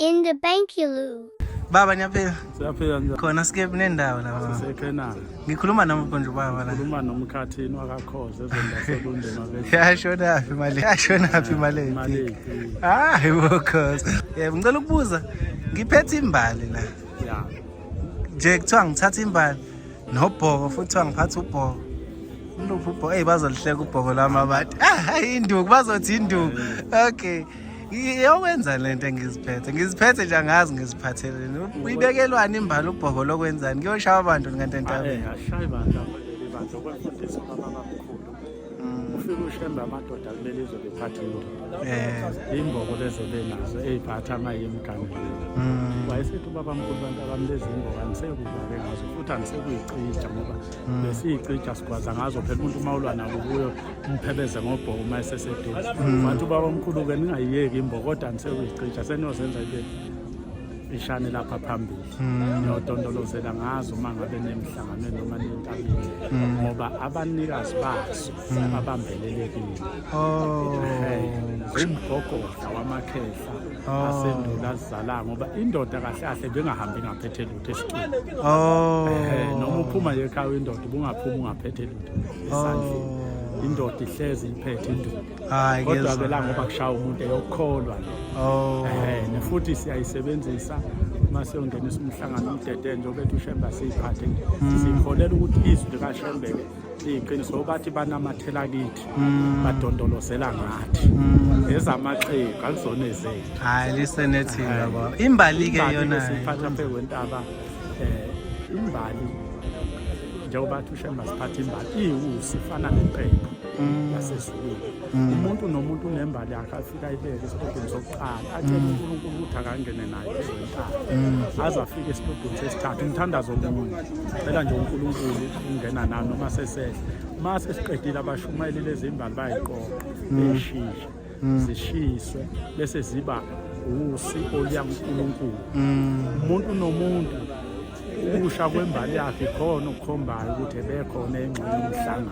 In the Bankulu. Baba niyaphila? Siyaphila njani? Khona sike kunendawo la baba. SiseKhenani. Ngikhuluma nami konje ubaba la. Khuluma nomkhathini wakakhoze ezweni laseLundi mabethu. Yashona phi imali? Yashona phi imali? Imali. Hayi bokhoze. Yebo ngicela ukubuza. Ngiphethe imbali la. Ya. Nje kuthiwa ngithatha imbali nobhoko futhi kuthiwa ngiphatha ubhoko. Uluphi ubhoko? Hey bazolihleka ubhoko lami abantu. Ah induku bazothi induku. Okay. Iyokwenza lento engiziphethe. Ngiziphethe nje angazi ngiziphatheleni. Uyibekelwani imbali ubhoko lokwenzani? Kuyoshaya abantu ngento entabeni. Eh ashayi bantu lapha leli bandla okwemfundiso kababa mkhulu. Ufike ushembe amadoda kuleli zwe bephatha induku. Imboko lezi benazo eyiphatha amayemgangeni. Wayesethi ubaba mkhulu bantu abami lezi imboko angisekuva-ke ngazo futhi angisekuyicija ngoba besiyicija sigwaza ngazo phela umuntu uma ulwa nabo kuyo umphebeze ngobhoko uma eseseduze. Wathi ubaba omkhulu-ke ningayiyeki imboko kodwa angisekuyicija seniyozenza ibe ishane lapha phambili. Niyodondolozela ngazo uma ngabe nemhlanganweni noma nentabeni ngoba abanikazi bazo babambelelekile. Oh. Umgogodla wamakhehla asendula azizala ngoba indoda kahle kahle bengahambi ingaphethe lutho esitulu. Oh. Noma uphuma nje ekhaya indoda ubungaphuma ungaphethe lutho esandleni. Indoda ihlezi iphethe induku. Hayi Kodwa ke ngiyezwa. la ngoba kushaya umuntu eyokukholwa le. Oh. Futhi siyayisebenzisa uma siyongenisa umhlangano umdede njengoba ethi uShembe siyiphathe nje. Sikholela ukuthi izwi likaShembe ke liyiqiniso bathi banamathela kithi badondolozela ngathi. Ezamaxhegu akuzona ezethu. Hayi lisenethini baba. Imbali ke yona. Siyiphatha phezu kwentaba imbali njengoba athi uShembe siphatha imbali iwusi ifana nempepho yasezulwini. Umuntu nomuntu unembali yakhe afika ayibeke esitobhini sokuqala atshele uNkulunkulu ukuthi akangene naye kuzontaba aze afike esitobhini sesithathu umthandazo omunye cela nje uNkulunkulu ungena nami noma sesehla uma sesiqedile abashumayeli lezi imbali bayiqoqa beyishishe zishiswe bese ziba usi oluya kuNkulunkulu. Umuntu nomuntu ukusha kwembali yakhe khona okukhombayo ukuthi ebekhona engxenye yomhlangano.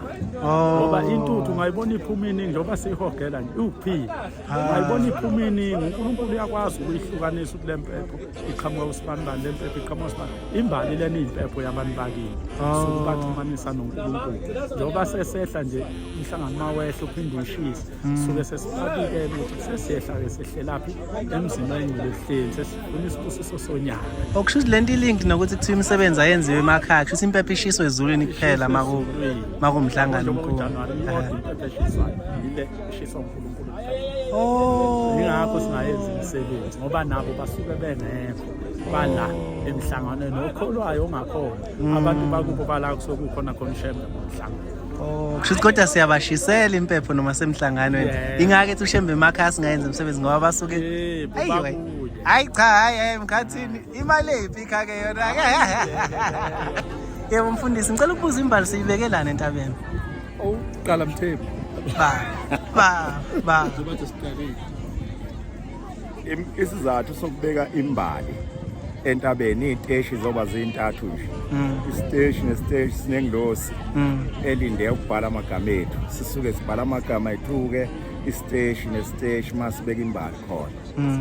Ngoba intuthu ungayibona iphuma iningi njengoba siyihogela nje iwukuphila. Ungayibona iphuma iningi uNkulunkulu uyakwazi ukuyihlukanisa ukuthi le mpepho iqhamuka kusibanibani le mpepho iqhamuka kusibani. Imbali lena iyimpepho yabantu bakini. Suke baxhumanisa noNkulunkulu. Njengoba sesehla nje umhlangano mawehla uphinde ushise. Suke sesifakile ukuthi sesiyehla-ke sehlelaphi emzini oyingcwele ebuhleni sesifuna isibusiso sonyaka. Okusho ukuthi lento ilink nokuthi kuthiwa imisebenzi ayenziwe emakhaya kusho ukuthi impepho ishiswe ezulwini kuphela makuwumhlangano Njengoba omkhulu. uJanuwari iyodwa impepho eshiswayo yile eshiswa uNkulunkulu kuphela. Oh. Yingakho singayenzi imisebenzi ngoba nabo basuke bengekho bala emhlanganweni okholwayo ongakholwa abantu bakubo bala kusuke kukhona khona uShembe ngomhlangano. Oh, kusho ukuthi kodwa siyabashisela impepho noma semhlanganweni. Yeah. Ingake ethi uShembe emakhaya singayenza imisebenzi ngoba basuke Yebo, Ayi, wayi. babuye. Hayi cha, hayi hayi mkhathini. Imali ephi ikhake yona? Yebo mfundisi, ngicela ukubuza imbali siyibekelana entabeni. Oqala Mthembu. Ba ba ba. Njengoba siqalile. Isizathu sokubeka imbali entabeni iy'teshi zoba zintathu nje. Isiteshi nesiteshi sinengilosi elinde ukubhala amagama ethu. Sisuke sibhala amagama ethu-ke isiteshi nesiteshi uma sibeka imbali khona.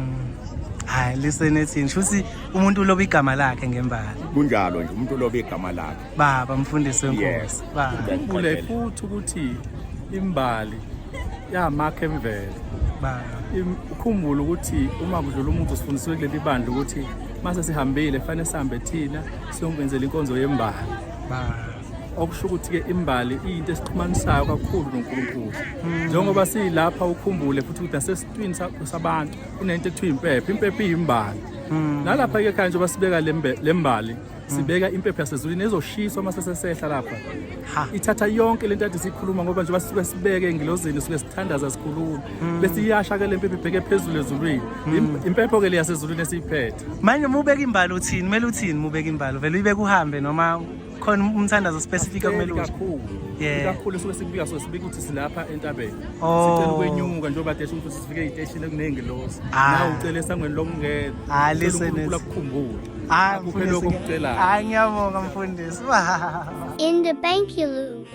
Hayi lisenethini. Shuthi umuntu uloba igama lakhe ngembali. Kunjalo nje umuntu uloba igama lakhe. Baba mfundisi wenkosi. Yes. Baba. Khumbule futhi ukuthi imbali yamakha emvelo. Baba. Ukhumbule ukuthi uma kudlula umuntu sifundisiwe kuleli bandla ukuthi mase sihambile fanele sihambe thina siyomenzela inkonzo yembali. Baba. Okusho ukuthi-ke imbali iyinto esixhumanisayo kakhulu noNkulunkulu. Njengoba siyilapha ukhumbule futhi ukuthi nasesitwini sabantu kunento ekuthiwa impepho, impepho iyimbali. Nalapha-ke ekhaya njengoba sibeka le mbali sibeka impepho yasezulwini ezoshiswa uma sesesehla lapha. Ithatha yonke lento ade siyikhuluma ngoba njengoba sisuke sibeke engilozini suke sithandaza sikhuluma. Bese iyasha-ke le mpepho ibheke phezulu ezulwini. Impepho-ke le yasezulwini esiyiphethe. Manje uma ubeka imbali uthini? Kumele uthini uma ubeka imbali? Vele uyibeke uhambe noma khona umthandazo specific okumele usho? Kakhulu. Yeah. Kakhulu suke sikubika so sibika ukuthi silapha entabeni. Oh. Sicela ukwenyuka njengoba desho ukuthi sifike ey'teshini ekuney'ngilosi. Ah. Nawe ucela esangweni lokungena. Ah, Ucela listen, uNkulunkulu listen. akukhumbule. Ah, Akuphe lokho mfundisi. okucelayo. Hayi ngiyabonga mfundisi. In the Bankulu.